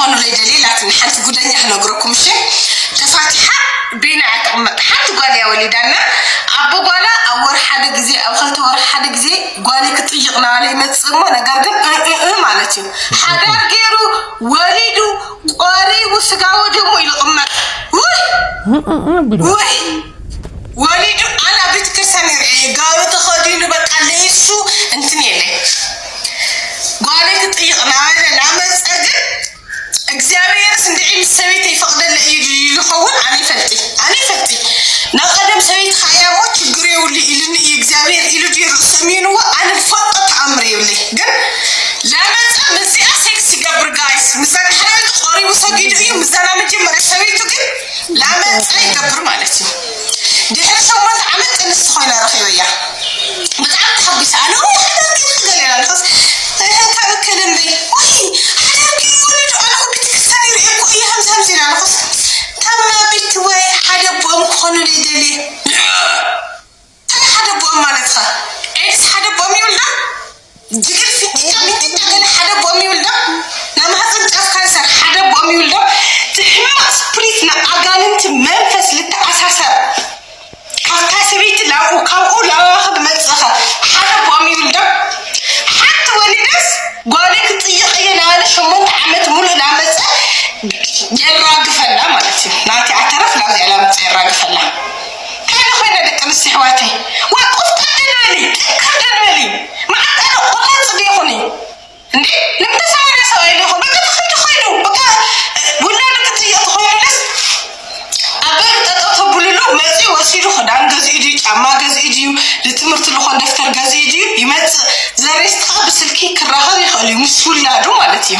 ሆኑ ለይደሊ ላትን ሓንቲ ጉደኛ ክነግረኩም። እሺ፣ ተፋቲሓ ቤና እያ ትቕመጥ። ሓንቲ ጓል እያ ወሊዳና። ኣቦ ጓላ ኣብ ወርሒ ሓደ ግዜ፣ ኣብ ክልተ ወርሒ ሓደ ግዜ ጓሊ ክጥይቕ ናባለ ይመጽእ እሞ፣ ነገር ግን እ እ እ ማለት እዩ። ሓዳር ገይሩ ወሊዱ ቆሪቡ ስጋ ወደሙ ኢሉ ይቕመጥ። ውይ! እ እ እ ቢሉ። ውይ! ወሊዱ ኣና ቤተክርስትያን ይርኤ ጋሩ ተኸዲኑ በቃ ለይሱ እንትን የለ። ጓሊ ክጥይቕ ናባለ ናመጸ ግን እግዚኣብሔርስ እንድዒ ምስ ሰበይተይ ይፈቕደለ እዩ ድዩ ይኸውን? ኣነ ይፈልጢ፣ ኣነ ይፈልጢ። ናብ ቀደም ሰበይትኻ እያ እሞ ችግር የብሉ ኢሉኒ እዩ እግዚኣብሔር ኢሉ ድዩ ርእሱ እሚንዎ? ኣነ ዝፈልጦ ተኣምር የብለይ። ግን ላመፀ ምስዚኣ ሴክስ ይገብር ጋይስ። ምስዛ ድሕራዊት ቆሪቡ ሰጊዱ እዩ። ምስዛ ናይ መጀመርያ ሰበይቱ ግን ላመፀ ይገብር ማለት እዩ። ድሕሪ ሸሞንተ ዓመት ጥንስቲ ኮይና ረኺበያ። ብጣዕሚ ተሓጒሰ። ኣነ እውን ሓዳርኪ ገለ ኢላ ንኸስ፣ እህ፣ ካብ እከለ እምበይ። ወይ፣ ሓዳርኪ ወሊዱ፣ ኣነ እኮ ቤተክርስትያን ይርእየኩ እየ፣ ሃምዚ ሃምዚ ኢላ ንኸስ። ካብ ቤት ወይ ሓደ ቦኦም ክኾኑ ደልየ። እንታይ ሓደ ቦኦም ማለትኻ? ኤድስ ሓደ ቦኦም ይውልዳ? ጅግር ፊንጢጣ ሚጢጣ ገለ ሓደ ቦኦም ይውልዳ? ናይ ማህፀን ጫፍ ካንሰር ሓደ ቦኦም ይውልዳ? እቲ ሕማቕ ስፕሪት ናይ ኣጋንንቲ መንፈስ ልተኣሳሰር። ካብታ ሰበይቲ ላብኡ፣ ካብኡ ላባኺ ዝመጽእኸ ሓደ ቦኦም ይውልዶ? ሓንቲ ወሊደስ ጓለይ ክጥይቕ እየ ናበለ ሸሞንተ ዓመት ሙሉእ ላመጸ የራግፈላ ማለት እዩ። ናቲ ኣተረፍ ናብዚኣ ላመጸ የራግፈላ። ካለ ኮይነ ደቂ ኣንስትዮ ኣሕዋተይ፣ ዋ ቆፍጠን ደንበሊ፣ ጠንከር ደንበሊ። መዓት ኣነ ቆራጽ ዲኹኒ? እንዴ ንምንታይ ሰማንያ ሰብኣይ ዲኹም? በቃ ተኸዲ ኾይኑ፣ በቃ ውላዱ ክጥይቕ ተኾይኑለስ፣ ኣብ በሪ ጠጠው ተብልሉ፣ መፂኡ ወሲዱ ክዳን ገዚኡ ድዩ፣ ጫማ ገዚኡ ድዩ፣ ንትምህርቲ ልኾን ደፍተር ገዚኡ ድዩ፣ ይመፅእ። ዘሬስት ከዓ ብስልኪ ክራኸብ ይኽእል እዩ፣ ምስ ውላዱ ማለት እዩ።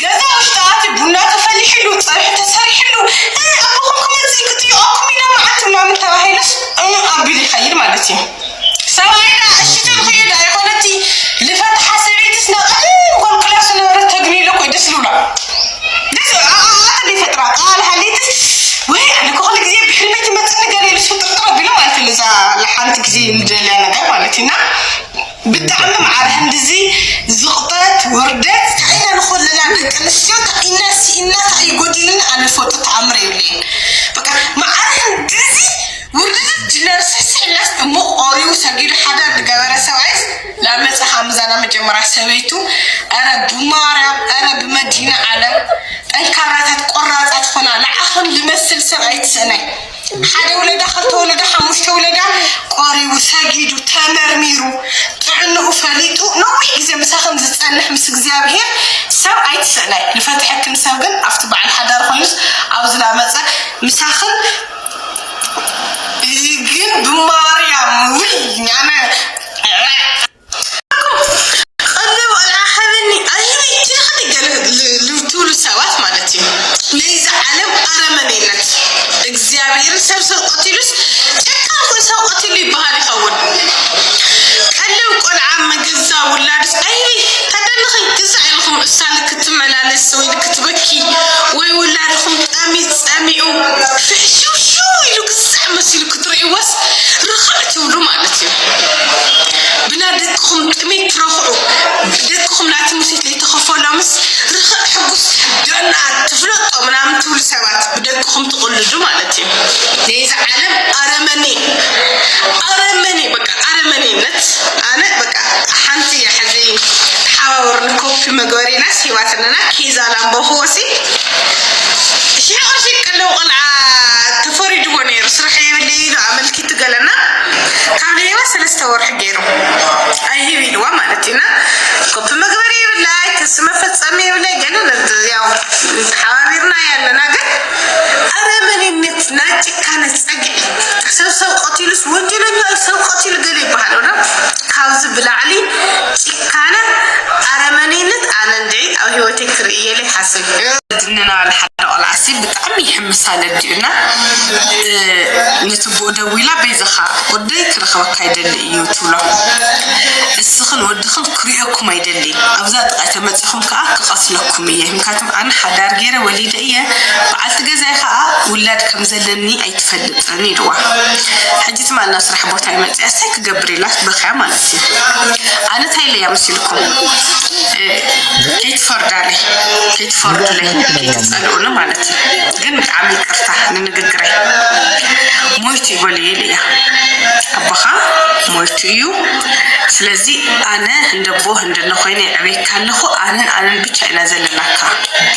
ገዛ ውሽጢ ኣትዩ፣ ቡና ተፈሊሕሉ፣ ፀብሒ ተሰሪሕሉ፣ እ፣ ኣቦኹም ክመፅእ እዩ፣ ክጥይቐኩም እዩ፣ ሎም መዓልቲ ምናምን ተባሂሉስ፣ እ፣ ኣቢሉ ይኸይድ ማለት እዩ። ሰብኣይ ደኣ እሺ ተልኽዮ ደኣ ይኾነቲ ልፈትሓ ሰበይትስ ናቐ እንኳን ክላስ ነበረት ተግኒ ኢለ እኮ ደስ ልብላ። ደስ አ- አ- አ- ይፈጥራ ቃል ሃሊትስ ወይ ኣነ እኮ ኩሉ ግዜ ብሕልመይ ትመፅኒ ገለ ኢሉ ስጥርጥር ኣቢሉ ማለት እዩ። እዛ ለሓንቲ ግዜ ንደልያ ነገር ማለት እዩ። እና ብጣዕሚ መዓረ ህንድዚ ዝቕጠት ውርደት ታይና ንኾለና ደቂ ኣንስትዮ ታይና ሲኢና ታይ ጎዲሉና ኣነ ዝፈልጦ ተኣምር የብለይን። በቃ መዓረ ህንድዚ ውርድድ ጅነር ስሕስሕ ኢላስ እሞ ቆሪቡ ሰጊዱ ሓዳር ዝገበረ ሰብኣይስ ላመፀ ሃምዛ ናይ መጀመርያ ሰበይቱ። ኧረ ብማርያም ኧረ ብመድሂነ ዓለም ጠንካራታት ቆራፃት ኾና ንዓኽን ዝመስል ሰብ ኣይትስእናይ። ሓደ ውለዳ ክልተ ውለዳ ሓሙሽተ ውለዳ ቆሪቡ ሰጊዱ ተመርሚሩ ጥዕንኡ ፈሊጡ ነዊሕ ግዜ ምሳኽን ዝፀንሕ ምስ እግዚኣብሔር ሰብ ኣይትስእናይ። ዝፈትሐክን ሰብ ግን ኣብቲ በዓል ሓዳር ኮይኑስ ኣብዚ ላመፀ ምሳኽን ግን ብማርያም ውይ ኣነ ቀለ ቆልዓ ሓበኒ ኣይበይ ትልካ ገለ ል- ልትብሉ ሰባት ማለት እዩ። ነይዚ ዓለም ኣረመኔነት እግዚኣብሔር ሰብ ሰብ ቀቲሉስ ጨካን ሰብ ቀቲሉ ይበሃል ይኸውን። ቀልብ ቆልዓ መገዛ ውላድስ ኣይበይ ታደልኺ ግዛዕ ኢልኩም እሳ ልክትመላለስ ወይ ልክትበኪ ወይ ውላድኹም ጠሚ ጸሚኡ ፍሕሽውሽው ኢሉ ግዛዕ መሲሉ ክትርእይዎስ ርኽዕ ትብሉ ማለት እዩ። ብና ደቅኹም ጥሜት ትረኽዑ፣ ደቅኹም ናቲ ሙሴት ለይተኸፈሎምስ ርኽዕ ሕጉስ ዶና ትፍለጦ ምናምን ትብሉ ሰባት ብደቅኹም ትቕልዱ ማለት እዩ። ነዚ ዓለም ኣረመኔ ኣረመኔ በቃ ኣረመኔነት ኣነ በቃ ሓንቲ እያ ሕዚ ተሓባበርኒ ኮፒ መግበሪናስ ሂባትንና ኬዛ ላምቦ ክወሲ ሽሕ ቅርሺ ቀለው ቆልዓ ተፈሪድዎ ነይሩ ስራሕ የብለይ ኢሉ ኣመልኪቱ ገለና ካብ ለየባ ሰለስተ ወርሒ ገይሩ ኣይሂብ ኢልዋ ማለት እዩና ኮፒ መግበሪ የብላይ ክሲ መፈፀሚ የብላይ ገለ ያው ተሓባቢርና ያለና ግን ኣረመኔነት ናይ ጭካነ ፀግዒ ሰብ ሰብ ቀቲሉስ ወንጀለኛ እዩ ሰብ ቀቲሉ ገለ ይበሃል ዶ ካብዚ ብላዕሊ ጭካነ ኣረመኔነት ኣነ እንድዒ ኣብ ህይወተይ ክርኢ የለ ሓስብ ዝንና ንሓደ ቆልዓሲ ብጣዕሚ ይሕምሳ ነዲኡና። ነቲ ቦ ደዊላ በይዛኻ ወደይ ክረኽበካ ይደሊ እዩ ትብሎ። እስኽን ወድኽን ክሪኦኩም ኣይደሊ። ኣብዛ ጥቓይ ተመጺኹም ከዓ ክቐትለኩም እየ። ምክንያቱም ኣነ ሓዳር ገይረ ወሊደ እየ። በዓልቲ ገዛይ ከዓ ውላድ ከም ዘለኒ ኣይትፈልጥን ኢልዋ። ሕጂ ትማል ናብ ስራሕ ቦታ ይመፅእ እሰይ ክገብር ኢላት በኽያ ማለት እዩ። ኣነ እንታይ ኢለያ መሲልኩም? ከይትፈርዳለይ፣ ከይትፈርዱለይ፣ ከይትፀልኡኒ ማለት እዩ። ግን ብጣዕሚ ይቅርታ ንንግግረይ። ሞይቱ ይበልየ ኢለያ። ኣቦኻ ሞይቱ እዩ። ስለዚ ኣነ እንደቦ እንደነ ኮይነ ይዕበካ ኣለኹ። ኣነን ኣነን ብቻ ኢና ዘለናካ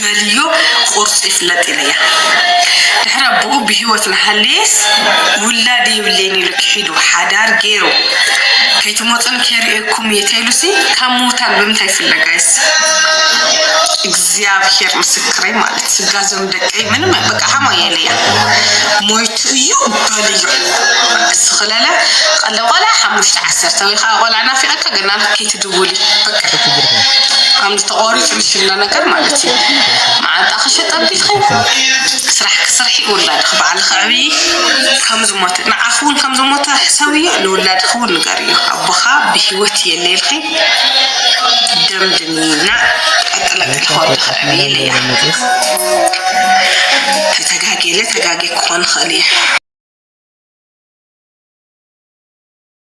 በልዮ። ቁርፂ ይፍለጥ ኢለያ። ድሕሪ ኣቦኡ ብሂወት ንሃለየስ ውላድ የብሌን ኢሉ ክሒዱ ሓዳር ገይሩ ከይትመፁን ከይርእየኩም እየ ተይሉሲ ካብ ምውታን ብምንታይ ይፍለ ጋይስ? እግዚኣብሔር ምስክረይ ማለት ስጋዞም ደቀይ ምንም በቃ ሓማየ ኢለያ። ሞይቱ እዩ በልዮ። ስኽለለ ቀለ ቆልዓ ሓሙሽተ ዓሰርተ ወይ ከዓ ቆልዓ ናፊቐካ ገና ከይትድውሊ በቃ። ከምዚ ተቆሪፁ ዝሽለ ነገር ማለት እዩ። መዓንጣ ክሸጥ ኣቢልኺ ስራሕ ክስርሒ ውላድኺ በዓልኺ ዕብዪ። ከም ዝሞተ ንዓኺ እውን ከም ዝሞተ ሕሰብዮ፣ ንውላድኺ እውን ንገርዮ። ኣቦኻ ብሂወት የለ ኢልኺ ደምድምና ቀጥለቂ ኢልኺ ወድኺ ዕብዪ ኢለያ። ተተጋጌለ ተጋጌ ክኾን ይኽእል እየ።